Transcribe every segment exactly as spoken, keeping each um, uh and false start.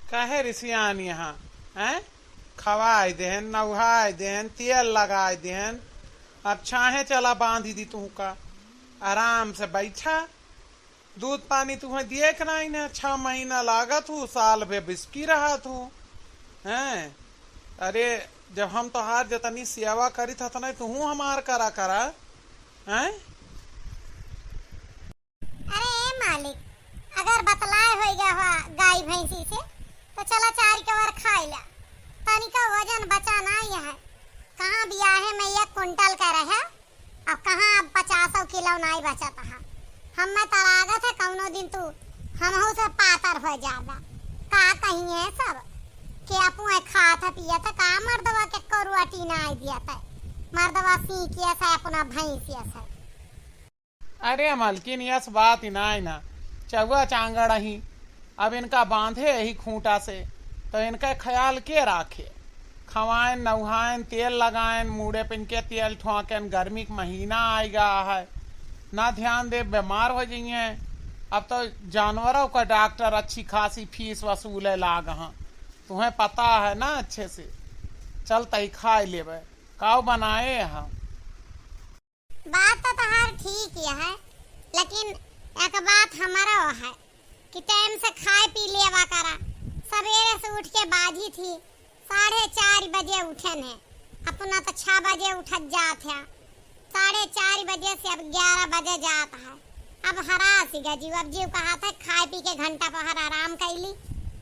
काहे रिसियान यहाँ, हैं? खवाए देहन, नहाए देहन, तेल लगाए देहन, अब छाहे चला बांधी दी तुहका। आराम से बैठा, दूध पानी तुहें दिए के नाई ना, छह महीना लागत हूँ, साल भे बिस्की रहत हूँ, हैं? अरे, जब हम तोहार जतनी सेवा करित हत नहीं, तुहूँ हमार करा करा, हैं? अरे ए मालिक, अगर बतलाए होइगा हुआ गाई भैंसी से, तो चला चार के वर खाई ला। तनिका वजन बचा नाई है। कहाँ बियाहे में एक कुंटल का रहे, अब कहाँ अब पचासौ किलो नाई बचत है। हमें तो लागत है कौनो दिन तू हमहू से पातर हो जाबा। का कहिए सब कि अपुए खात है पियत है, का मर्दवा के को रोटी नाई दियत है, मर्दवा सींकियस है अपना भैंसियस है। अरे मलकिन, यस बात ही नाई ना, चौवा चांगड़ ही, अब इनका बांधे यही खूंटा से, तो इनका ख्याल के राखे? खवाएन, नौहाएन, तेल लगाएन, मूड़े पे इनके तेल ठोंकेन, गर्मी के महीना आइगा है, ना ध्यान दे, बीमार हो जाइए। अब तो जानवरों का डॉक्टर अच्छी खासी फीस वसूले लाग हैं, तुहें पता है ना अच्छे से। चल तई खाए लेबे, काऊ बनाए हैं। बात तो तहार ठीक ही है, लेकिन एक बात हमारा है कि टाइम से खाए पी लेवा करा। सवेरे से उठ के बाजी थी, साढ़े चार बजे उठन है, अपना तो छह बजे उठत जात है, साढ़े चार बजे से अब ग्यारह बजे जात है। अब हरास ही गजीव, अब जीव कहा था खाए पी के घंटा भर आराम कैली,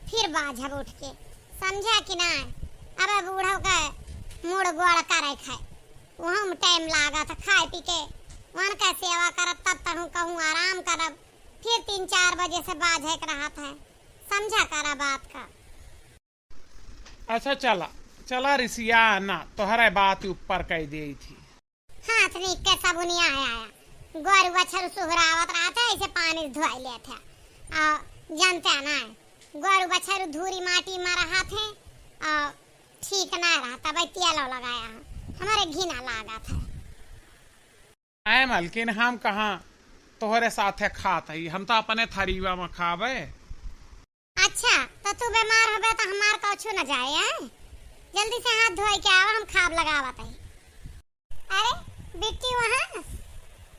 फिर बाझब उठ के, समझा कि ना? अब बूढ़ो का मूड़ गोड़ करे खाए। वहाँ में टाइम लागत है, खाए पी के वन का सेवा करब, तब तहूँ कहूँ आराम करब, फिर तीन चार बजे से बाझे के रहत है, समझा करा बात का। अच्छा चला, चला रिसिया ना, तोहरे बात ऊपर कह दे थी। हाथ निक के सबुनिया है आया, गोरू बछरू सुहरावत रहत है, ऐसे पानी धोई लेत है। आ, जानते हैं ना, गोरू बछरू धूरी माटी में रहत है, आ, ठीक ना रहता भाई, तेलो लगाया है, हमारे घिना लागत है। ऐ मलकिन, हम कहाँ तोहरे साथे खात हई, हम तो अपने थरीवा में खाबे। अच्छा, तो तू बीमार होबे तो हमार कौछू न जाए, हैं? जल्दी से हाथ धोए के आवा, हम खाब लगावत हई। अरे बिट्टी वहाँ,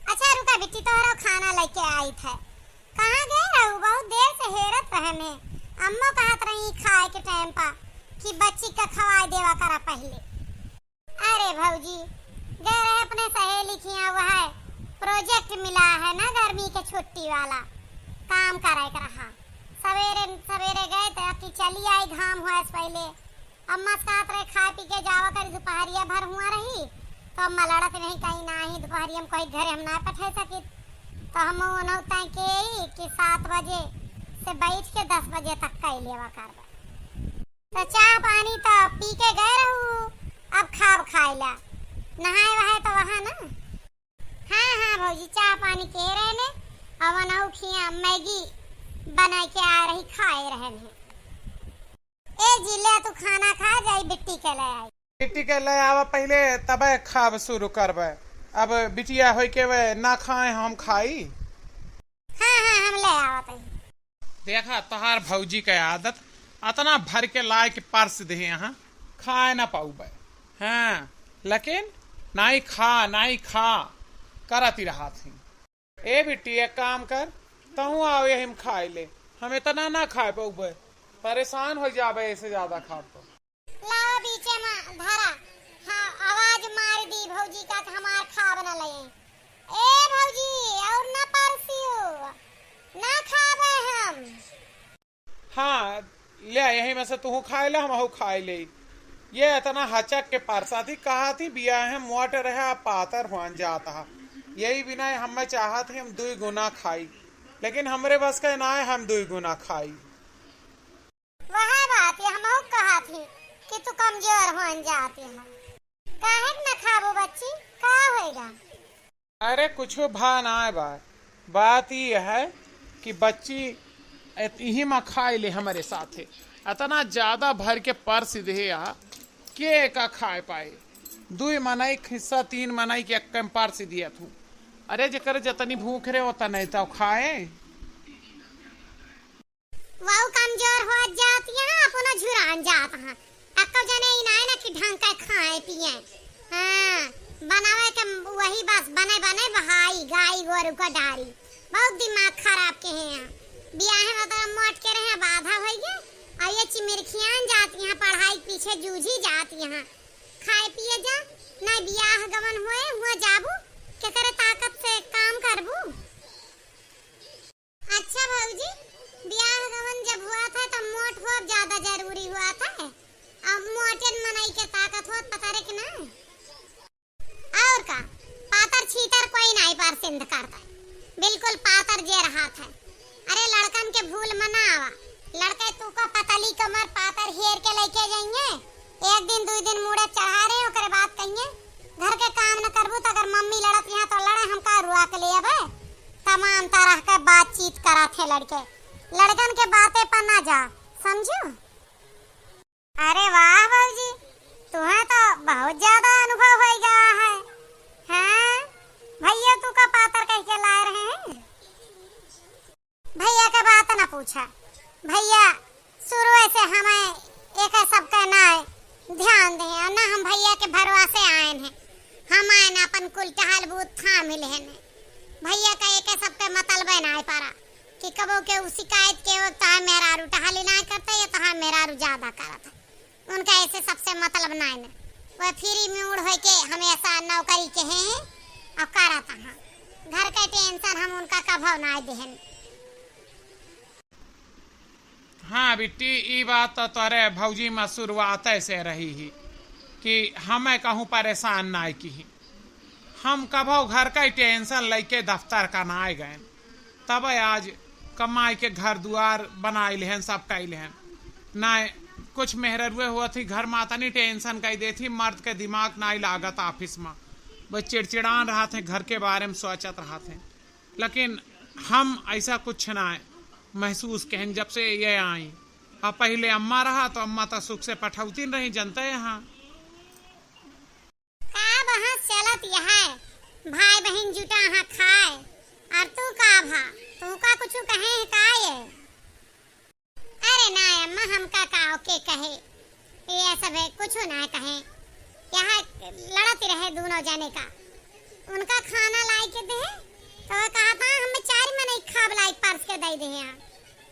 अच्छा रुका बिट्टी, तोहरो खाना लेके आई थे। कहाँ गए रहू? बहुत देर से हेरत रहे में। अम्मो कहत रही खाए के टाइम पर कि बच्ची का खवाए देवा करा पहले। अरे भौजी, गए रहे अपने सहेली के यहाँ, वह प्रोजेक्ट मिला है ना गर्मी के छुट्टी वाला, काम करे के रहा। सवेरे सवेरे गए तो कि चली आई, घाम हुआ से पहले। अम्मा से कहत रहे खाए पी के जावा करी, दोपहरिया भर हुआ रही, तो अम्मा लड़त रही, कहीं नाही दोपहरिया में कोई घरे हम ना पठे सकित। तो हम उन्हों तय के कि सात बजे से बैठ के दस बजे तक कई लेवा करबे। तो चाह पानी तो पी के गए रहू, अब खाब खाइला, नहाए वहाए तो वहाँ ना। हाँ हाँ भौजी, चाह पानी के रहे ने, अब अनहु खिया मैगी बनाए के आ रही, खाए रहे ने। ए जी, ले तू खाना खा, जाई बिट्टी के ले आई। बिट्टी के ले आवा पहले, तबे खाब शुरू करबे। अब बिटिया होई के वे ना खाए, हम खाई। हाँ हाँ, हम ले आवत हई। देखा तोहार भौजी के आदत, अतना भर के लाए के परस दे यहाँ, खाए ना पाउबे। हाँ, लेकिन नाई खा, नाई खा करती रहत ही। ए बिट्टी, एक काम कर, तहूँ आओ यही में खाए ले, हम इतना ना खाए पाउबे, परेशान हो जाबे ऐसे ज्यादा खाब तो। लाओ बीचे में धरा। हाँ, आवाज मार दी भौजी का कि हमार खाब न लगे। ए भौजी, और न परसियो, न खाबे हम। हाँ, ले यही में से तू खाए ले, हम खाए ले। ये इतना हचक के परसा थी, कहा थी बिया है, मोट रहे, अब पातर हुआन जात हा। यही बिना हम चाहत ही हम दुई गुना खाई, लेकिन हमरे बस का ना है हम दुई गुना खाई। वह बात ये हमहू कहत ही कि तू कमजोर होन जाती है। काहे न खाबू बच्ची, का होएगा? अरे कुछो भा ना बा, बात ये है कि बच्ची इत-, इही मा खाए ले हमरे साथे। इतना ज्यादा भर के परस दे आ, के का खाए पाए? दुई मनई के हिस्सा, तीन मनई के एक में परस दिया तू। अरे जेकर जतनी भूख रहे, उतने तो खाए। वहू कमजोर हो जात यहाँ, जात हाँ। एक्को जने ई नाय ना कि ढंग के खाए पिए। हाँ, बनावे के वही बस बने बने बहाई, गाई गोरू का डारी। बहुत दिमाग खराब के हैं यहाँ। बियाहे में तो मोट के रहे, अब आधा होई गए। और ये चिमिरखियान जात यहाँ, पढ़ाई के पीछे जूझी जात यहाँ। खाए पिए जा, ना बियाह गवन होए, हुआ जाबू, केकरे ताकत से काम करबू? अच्छा भौजी, बियाह गवन जब हुआ था तब मोट होब ज्यादा जरूरी हुआ था। अब मोटेन मनई के ताकत होत पता रे कि ना? और का, पातर छीतर कोई नाई पसंद करता है, बिल्कुल पातर जे रहा था। अरे लड़कन के भूल मना आवा, लड़के तू का पतली कमर पातर हेर के लेके जाइए, एक दिन दुई दिन मूड़े चढ़ा रहे, ओकरे बाद कहिए, "घर के काम न करबू तो अगर मम्मी लड़त यहाँ तो लड़े, हम का रुआ के ले अबे?" तमाम तरह के बातचीत करत है लड़के। लड़कन के बातें पर ना जा, समझू? अरे वाह भौजी, तुम्हें तो बहुत ज्यादा अनुभव हो गया है। हाँ, भैया तू का पातर कह के लाए रहे हैं? भैया के बात ना पूछा। भैया शुरू से हमें एक सबका ना ध्यान दे और ना हम भैया के भरोसे आए हैं। हम आए ना अपन कुल टहल बूथ थामिल है ने। भैया का एक सबके मतलब है ना पारा कि कबो के उ शिकायत के वो तहा मेहरारू टहली ना करते, ये तहा मेहरारू ज्यादा करत है। उनका ऐसे सबसे मतलब नाय न। वह फ्री में उड़ होय के हमेशा नौकरी के हैं और करत हैं। घर के टेंशन हम उनका कभो नाय देहन। हाँ बिट्टी, ई बात तो तोरे भौजी में शुरुआत से रही ही कि हमें कहूँ परेशान नाय की। हम कभो घर का ही टेंशन लेके दफ्तर का नाय गए। तब आज कमाई के घर दुआर बनाई लेहन, सब कई लेहन। नाय, कुछ मेहररुए हुआ थी, घर में तनी टेंशन कई दे थी, मर्द के दिमाग नाय लागत ऑफिस में। बस चिड़चिड़ान रहत हैं, घर के बारे में सोचत रहत हैं। लेकिन हम ऐसा कुछ नाय महसूस कहन जब से ये आई। अब पहले अम्मा रहा तो अम्मा तो सुख से पठौतीन रही, जनते हैं। का बहस चलत यह है? भाई बहिन जुटा हाँ खाए, और तू का भा, तू का कुछ कहे है का ये? अरे ना अम्मा, हमका का ओके कहे, ये सब है, कुछ ना कहे। यहाँ लड़त रहे दोनों जने का, उनका खाना लाई के दे, तो वो कहा था, "हमें चार मनई खाब लाई परस के दे दे यहाँ।"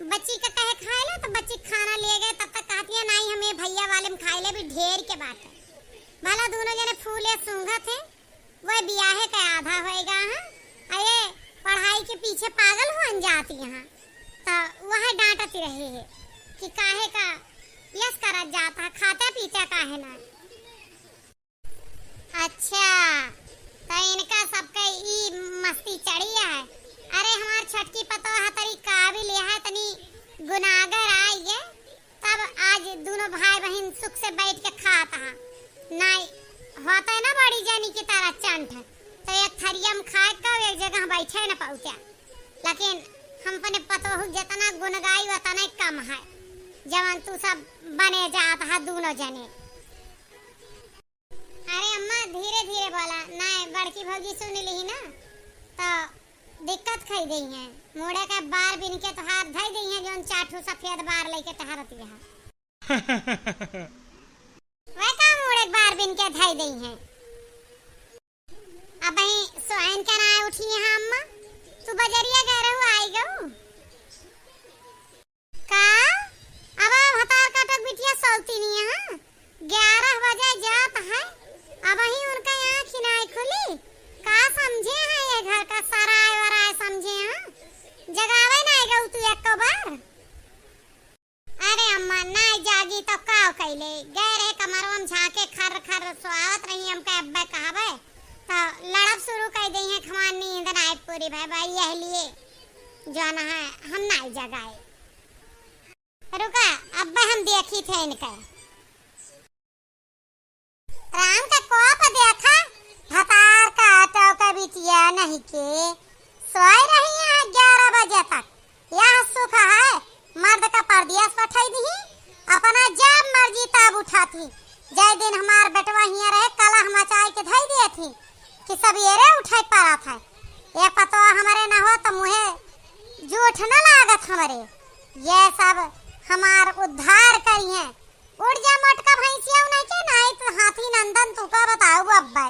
बच्ची का कहे खाए ला, तो बच्ची खाना ले गए, तब तक कहती है, "नहीं, हम ये भैया वाले में खाए ले, भी ढेर के बात है।" भला दोनों जने फूले सूंघत हैं, वह बियाहे का आधा होएगा, हाँ? अरे, पढ़ाई के पीछे पागल होन जाती हैं, तो वह डांटती रही है कि काहे का यस करत जाता, खाता पीता काहे ना। अच्छा, तो इनका सबके ई मस्ती चढ़ी है। अरे, हमार छोटकी पतोह तरी काबिल है, तनी गुनागर आई है। तब आज दोनों भाई बहिन सुख से बैठ के खात हा। नाई होते ना बड़ी जनी की तरह चंठ, तो एक थरिया में खाए का एक जगह बैठे न पहुँचा। लेकिन हम अपने पतोहू जितना गुण गाई उतना ही कम है, जवन तू सब बने जात हा दोनों जने। अरे अम्मा, धीरे धीरे बोला, नाय बड़की भौजी सुन ली ना, तो दिक्कत खई देई हैं। मुड़े के बार बिन के तोहार धई देई हैं, जौन चार ठो सफेद बार लेके टहरत यहाँ। वह का मुड़े के बार बिन के धई देई हैं? अब ही सोहन के ना उठी हैं अम्मा, तू बजरिया गए रहू, आई गऊ। का? अब भतार काटक बिटिया सौतीनी, हाँ? ग्यारह बजे जात है, अबही उनका आँख ही नाय खुली। का समझे हैं ये घर का सराय वराय समझे हैं? जगावे नाय गऊ तू एको बार? अरे अम्मा, नाय जागी तो का कैले? गए रहे कमरवा में झाँके, खर खर सोआवत रही, हमका अब्बे कहबे। तो लड़ब शुरू कर देई हैं, हमार नींद नाय पूरी भय भाई, यह लिए जौन है, हम नाय जगाए। रुका, अब्बे हम देखी थे इनके। राम का कोप देखा, भतार काटो के बिटिया नहीं के, सोए रही हैं ग्यारह बजे तक। यह सुख है, मर्द का परदेस पठाई दी, अपना जब मर्जी तब उठाती। जय दिन हमार बेटवा हियाँ रहे, कलह मचाई के धई दिए थी कि सवेरे उठे पड़त है। ये पतोह हमरे न हो तो मुहे जूठ न लागत हमरे। ये सब हमार उद्धार करी हैं। उठ जा मोटका भैंसिया, नहीं के नहीं तो हाथी नंदन तू का बताऊ अब्बे।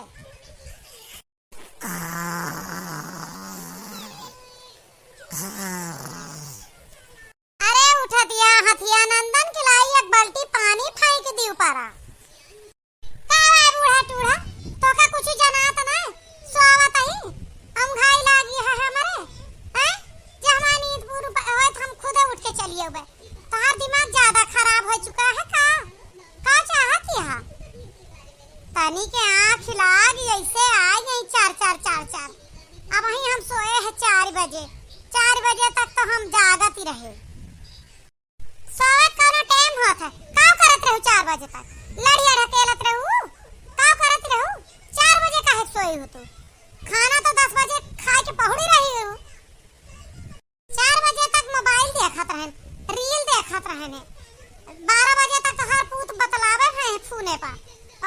अरे उठतिया हथिया नंदन के लाई एक बाल्टी पानी फेंक दी ऊपरा। का बा बूढ़ा टूढ़ा, तोका कुछ जनात ना? सोवत ही, हम घाई लागी है हमरे, हैं? जे हमार नींद पूर प-, होए तो हम खुदे उठ के चली अउबे। तोहार दिमाग ज्यादा खराब हो चुका है का? का चाहत यहा? तनी के आँख लाग ऐसे आ गई चार चार चार चार। अब वहीं हम सोए हैं चार बजे, चार बजे तक तो हम जागत ही रहे। सोवे कौनो टाइम होत है? काव करत रहू चार बजे तक? लड़िया ढकेलत रहू? काव करत रहू? चार बजे काहे सोई हो तू? खाना तो दस बजे खाए के पहुड़ी रही हो। चार बजे तक मोबाइल देखत रहन, रील देखत रहन। बारह बजे तक तोहार पूत बतलावे है फोने पर।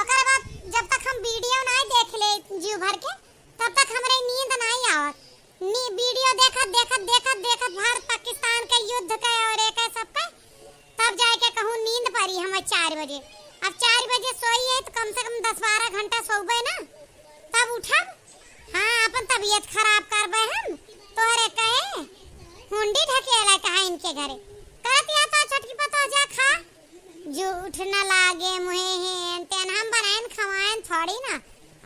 ओकर बाद जब तक हम वीडियो नाई देख ले जीव भर के, तब तक हमरे नींद नाई आवत। नी-, वीडियो देखत, देखत, देखत, देखत भारत पाकिस्तान के युद्ध के और एक है सबके, तब जाए के कहूँ नींद परी हमें चार बजे। अब चार बजे सोई है तो कम से कम दस बारह घंटा सोबे ना, तब उठब। हाँ, अपन तबीयत खराब करबे हम, तोहरे कहे हुंडी ढकेला कहा इनके घरे। कहत या तो छोटकी पतोह जा खा, जूठ न लागे मुहे हेन तेन, हम बनाएन खवाएन थोड़ी ना,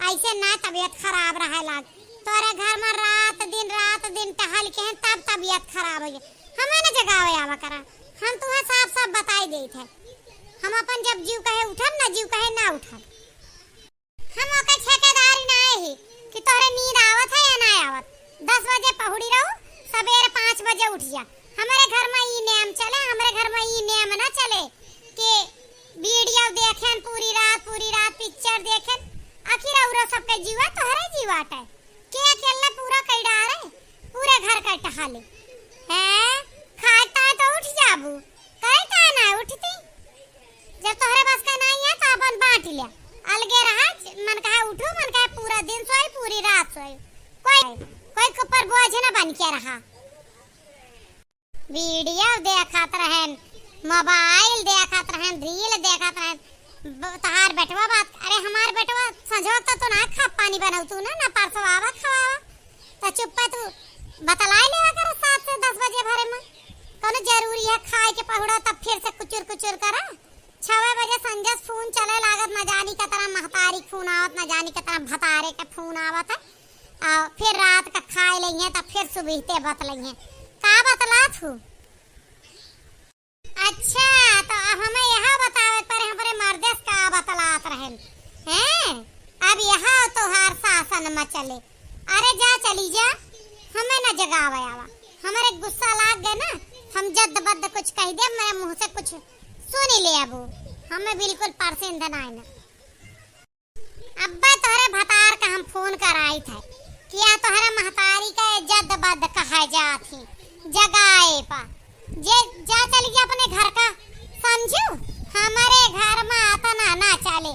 ऐसे ना तबीयत खराब रहे लाग। तोरे घर में रात दिन, रात दिन टहल के हैं, तब तबीयत खराब हो गई। हमें न जगावे आवा करा, हम तुम्हें साफ साफ बताई देत है। हम अपन जब जीव कहे उठब ना, जीव कहे ना उठब। हम ओकर ठेकेदारी ना ही कि तोहरे नींद आवत है या ना आवत। दस बजे पहुड़ी रहू, सबेरे पाँच बजे उठ जा। हमरे घर में ई नियम चले, हमरे घर में ई नियम ना चले कि वीडियो देखेन पूरी रात, पूरी रात पिक्चर देखेन। आखिर औरो सबके जीवा तोहरे जीवाट है। के अकेले पूरा कई डारे, पूरे घर का टहाले। हैं? खाए ताए तो उठ जाबू, करे ताए ना उठती। जब तोहरे बस का नहीं है तो अपन बांट लिया, अलगे रहा। मन कहे उठू, मन कहे पूरा दिन सोई, पूरी रात सोई। कोई, कोई के ऊपर बोझ ना बन के रहा। वीडियो देखत रहन, मोबाइल देखत रहन, रील देखत रहन। ब-, तहार बेटवा बात, अरे हमार बेटवा संझो तो, तो ना खा पानी बनौतू ना, ना परसवावा खवावा। तो चुप्पे तू बतलाई लेवा कर सात से दस बजे भरे में। कौनो जरूरी है खाए के पहुड़ा तब फिर से कुचुर कुचुर करा? छवे बजे संझस फोन चले लागत, न जानी केतना महतारी फोन आवत, न जानी केतना भतारे के फोन आवत है। आ फिर रात का खाए लइहे, त फिर सुबह ते बतलइहे। का बतलात हूँ? अच्छा, तो अब हमें यह बतावे पर हमरे मर्देस का बतलात रहन, हैं? अब यह तोहार शासन में चले। अरे जा, चली जा, हमें न जगावे आवा। हमरे गुस्सा लाग गए ना, हम जद्द बद्द कुछ कह दे, मेरे मुंह से कुछ सुन ले अबू। हमें बिल्कुल पसंद ना है ना। अब्बे तोहरे भतार का हम फोन कराई थे कि या तोहरे महतारी का जद बद कहा जात ही जगाए पा। जे जा चल गया अपने घर का, समझू? हमरे घर में अतना ना चले।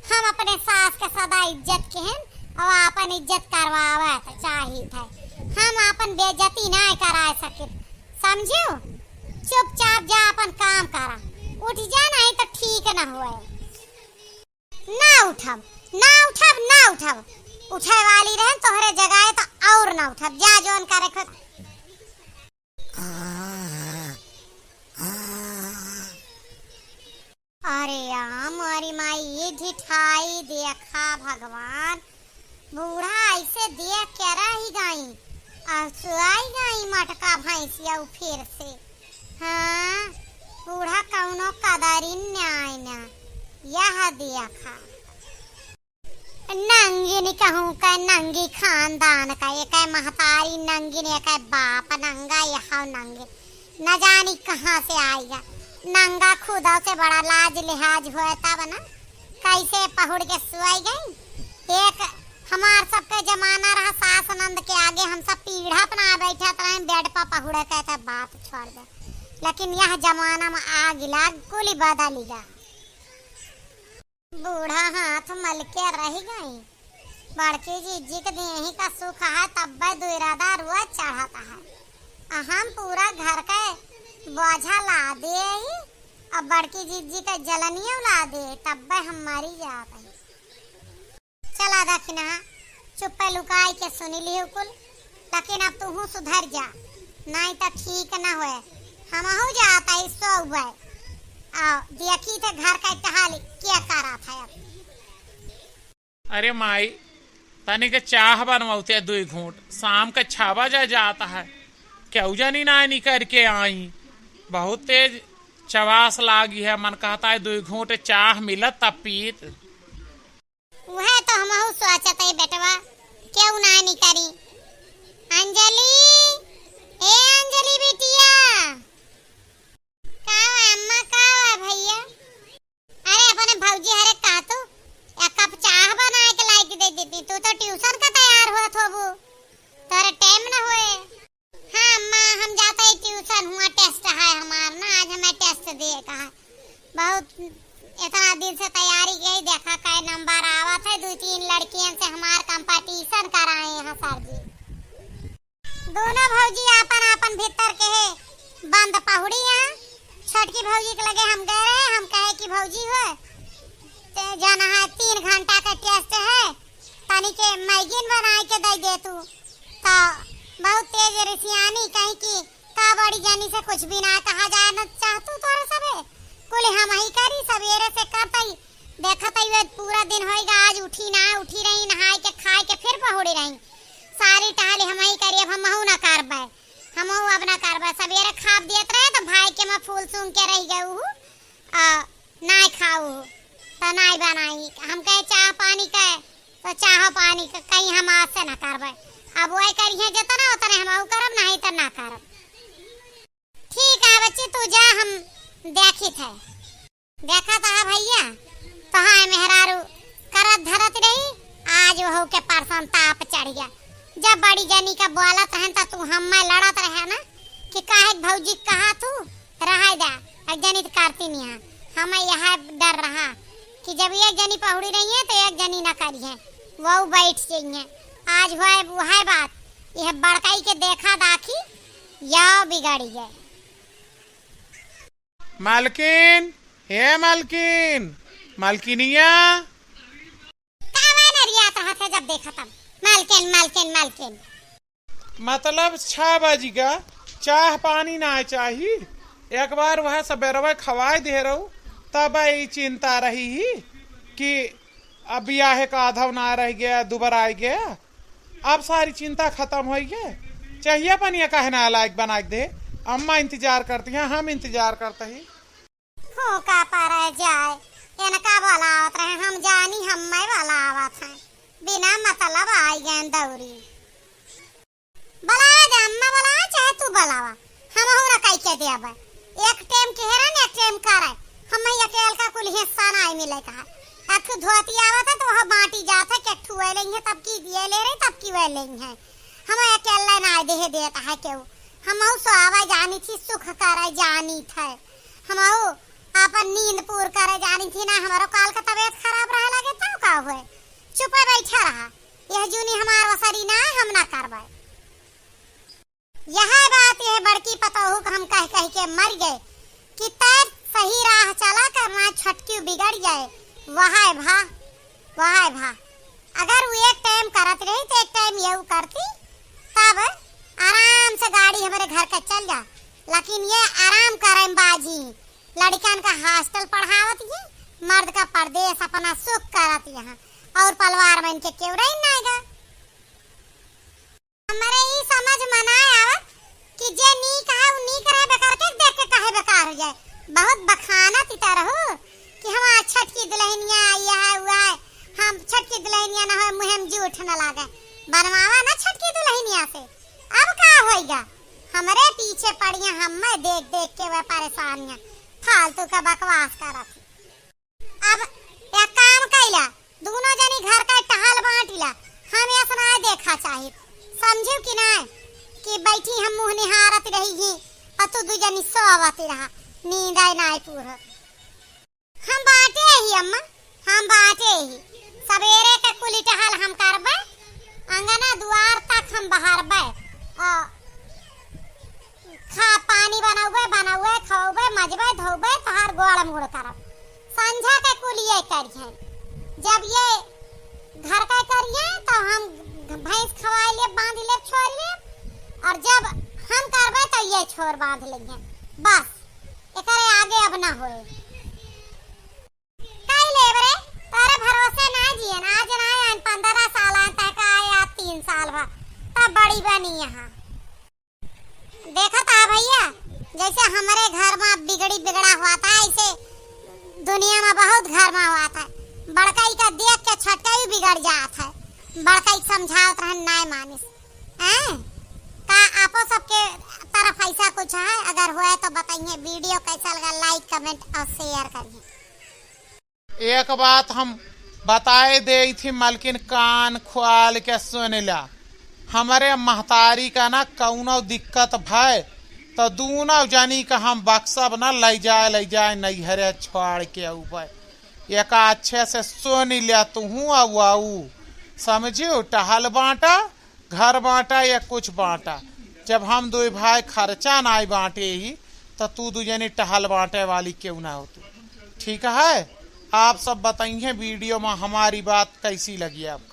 हम अपने सास के सदा इज्जत के हैं और अपन इज्जत करवावे त चाहित है। हम अपन बेइज्जती ना करा सके, समझू? चुपचाप जा अपन काम करा, उठ जा, नहीं तो ठीक ना होए। ना उठब, ना उठब, ना उठब। उठे वाली रहन तोहरे जगाए तो और ना उठब। जा जौन करे खुद। अरे आ मोरी माई, ये ढिठाई देखा भगवान, बूढ़ा ऐसे देख के रही गई, और सुआई गई मटका भैंसिया उ फिर से। हाँ, बूढ़ा कौनो कदरिन न्याय ना। यह देखा, नंगिन कहूँ का, नंगी खानदान का, एक है महतारी नंगिन, एक है बाप नंगा, यह नंगिन। न जानी कहाँ से आइगा। नंगा खुदा से बड़ा लाज लिहाज होए तब ना, कैसे पहुड़ के सोई गई। एक हमार सबके जमाना रहा, सास नंद के आगे हम सब पीढ़ा अपना बैठत रहे, बेड पर पहुड़े के तो बात छोड़ दे। लेकिन यह जमाना में आग लाग कुली बदलिगा। बूढ़ा हाथ मल के रह गई। बड़की जीजी के देही का सुख है, तब्बे दुइरादा रोज चढ़त है। आ हम पूरा घर के बोझा ला दे ही, अब बड़की जीजी का जलनिया उला दे, तब्बे हम मरी जात है। चला दखिनहा, चुप्पे लुकाई के सुनी लिहु कुल, लेकिन अब तूहू सुधर जा, नाहीं त ठीक न होए। हमहू जात है सोउबे, आ देखी थे घर का टहल के करत है अब। अरे माई, तनिक चाह बनवते दुई घूंट, शाम का छह बजे जात है, केहू जनी नाहीं निकर के आई, बहुत तेज चवास लागी है, मन कहत है दुई घूंट चाह मिलत तब पीत। उहे तो हमहू सोचत है बेटवा, केहू नाहीं निकरी। अंजलि, ए अंजलि बिटिया। का बा अम्मा, का बा भइया? अरे अपने भौजी हरे कहा तू, एक कप चाह बनाए के लाइके दे देती, तू तो ट्यूशन का तैयार होत होबू, तोरे टाइम न होए। हाँ अम्मा, हम जात है ट्यूशन, हुआ टेस्ट है हमार ना, आज हमें टेस्ट दिए का है। बहुत इतना दिन से तैयारी करी, देखा कै नंबर आवत है, दुइ तीन लड़कियन से हमार कंपटीशन कराए हैं सर जी। दोनों भौजी आपन आपन भीतर के है बंद पहुड़ी हैं। छोटकी भौजी के लगे हम गए रहे, हम कहे कि भौजी हो, ते जाना है तीन घंटा का टेस्ट है, तनी के मैगिन बनाए के दे दे तू। तो बहुत तेज रिसियानी कहीं कि का बड़ी जानी से कुछ भी ना कहा जाए न चाहतू तोरे सबे, कुल हम ही करी, सवेरे से करतई, देखत ही वे पूरा दिन होइगा, आज उठी ना, उठी रही, नहाए के, खाए के, फिर पहुड़ी रही, सारी टहली हम ही करी, अब हमहू ना करबे, हमहू अब ना करबे। सवेरे खाब दियत रहे तो भाई के मैं फूल सूंघ के रह गए हूँ, आ, नाय खाऊ, त नाय बनाई। हम कहे चाह पानी के, तो चाह पानी के कहीं हम आज से ना करबे। अब वही करिहे जितना उतने हम आऊ करब, नहीं त ना करब। ठीक है बच्ची, तू जा, हम देखित है। देखत है भइया, तोहार मेहरारू करत धरत रही, आज वहू के परसन ताप चढ़ गया। जब बड़ी जनी का बोलत रहन त तू हम्मे लड़त रहे ना कि काहे भौजी कहा तू रहाय दा, एक जनी त करती नहीं है। हमें यह डर रहा कि जब एक जनी पहुड़ी रही है तो एक जनी न करी है, वो बैठ जाई है। आज हुआ है, वो है बात, यह बड़काई के देखा दाखी या बिगड़ी है। मालकिन, हे मालकिन, मालकिनिया। का बा नरियात रहत है जब देखा तब? मालकिन, मालकिन, मालकिन। मतलब छह बजी का चाह पानी ना चाही, एक बार वह सबेरवा खवाए दे रहू, तब ई चिंता रही ही कि अब बियाहे का आधव ना रह गया, दुबर आ गया, अब सारी चिंता खतम होइ गए। चाहिए पनिया काहे ना लायक बना के दे, अम्मा इंतजार करती हैं, हम इंतजार करते ही। फूका परे जाए, इनका बोलावत रहे, हम जानी हम्मे बोलावत हैं, बिना मतलब आई गए दौरी। बोलावा जा अम्मा, बोलावा, चाहे तू बोलावा, हमहू ना कई के देबे। एक टाइम केहरन, एक टाइम करे, हम अकेल का कुल हिस्सा ना मिले कहा। एक ठो धोती आवत है तो वह बांटी जात है, के ठुए लेंगे तब की दिए ले रही, तब की वे लेंगे। हम अकेले ना देह देत है केहू। हमहू सोआवे जानी थी, सुख करे जानी थे। हमहू आपन नींद पूर करे जानी थी ना, हमारो काल का तबीयत खराब रहे लगे तब का हुए, चुपे बैठा रहा। यह जूनी हमार वसरी ना है, हम ना करबे। यह बात यह बड़की पतोहू के हम कह कह के मर गए कि तै सही राह चला करना, छटकी बिगड़ जाए। वहाय भा, वहाय भा। अगर वो एक टाइम करत रही तो एक टाइम ये करती, तब आराम से गाड़ी हमारे घर के चल जा। लेकिन ये आराम करे में बाजी, लड़कन का हॉस्टल पढ़ावत ही, मर्द का परदेस अपना सुख करत यहाँ, और पलवार में इनके क्यों रही ना आएगा। हमरे ई समझ में ना आवत कि जे नीक है, उ नीक रहबे करके देख के काहे बेकार हो जाए। बहुत बखानत इतर हो कि हमार छटकी दुल्हनिया आई है, हुआ है, हम छटकी दुल्हनिया ना हो, मुँह में जूठ न लागे। बनवावा ना छटकी दुल्हनिया से, अब का होइगा? हमरे पीछे पड़िया, हम्मे देख देख के वह परेशानियाँ, फालतू का बकवास करत। अब एक काम कइला, दूनो जनी घर का टहल बांटिला, हम ऐसा ना देखा चाहित, समझू कि ना, कि बैठी हम मुँह निहारत रही ही और तू दू जनी सोवत रहा, नींद आए ना पूरा। हम बाटे ही अम्मा, हम बाटे ही, सवेरे के कुली टहल हम करबे, अंगना दुआर तक हम बहारबे, और खा पानी बनउबे, बनउबे, खउबे, मजबे, धउबे, तोहार गोड़ मुड़ करब। संझा के कुल ये करिहैं। जब ये घर के करिहैं, तो हम भैंस खवाए लेब, बांध लेब, छोड़ लेब, और जब हम करबे, तो ये छोड़ बांध लेइहैं। बस, एकरे आगे अब ना होए। कई लेब रे, तोरे भरोसे ना जियन, आज ना आयन, पन्द्रह साल आयन, तहका आए आज तीन साल भर, तब बड़ी बनी यहाँ। देखत हा भैया, जैसे हमरे घर मा बिगड़ी बिगड़ा हुआ था, ऐसे दुनिया मा बहुत घर मा हुआ था। बड़कई का देख के छोटकई बिगड़ जात है, बड़कई समझावत रहन नाय मानिस। हैं? का आपो सबके तरफ ऐसा कुछ है? अगर हुआ तो बताइए। वीडियो कैसा लगा, like, comment और share करिए। एक बात हम बताए देई थी मलकिन, कान खोल के सुन ला। हमरे महतारी का ना कउनो दिक्कत भय, तो दूनो जनी का हम बक्सब ना, लै जाए, लै जाए नैहरे छोड़ के अउबे। एका अच्छे से सुन ला तुहूँ अउ, अउ समझियो, टहल बाँटा, घर बाँटा या कुछ बाँटा। जब हम दुइ भाई खर्चा नाई बाँटे ही, तो तू दुइ जनी टहल बाँटे वाली क्यों ना हो तू? ठीक है, आप सब बताइए वीडियो मा हमारी बात कैसी लगी आपको।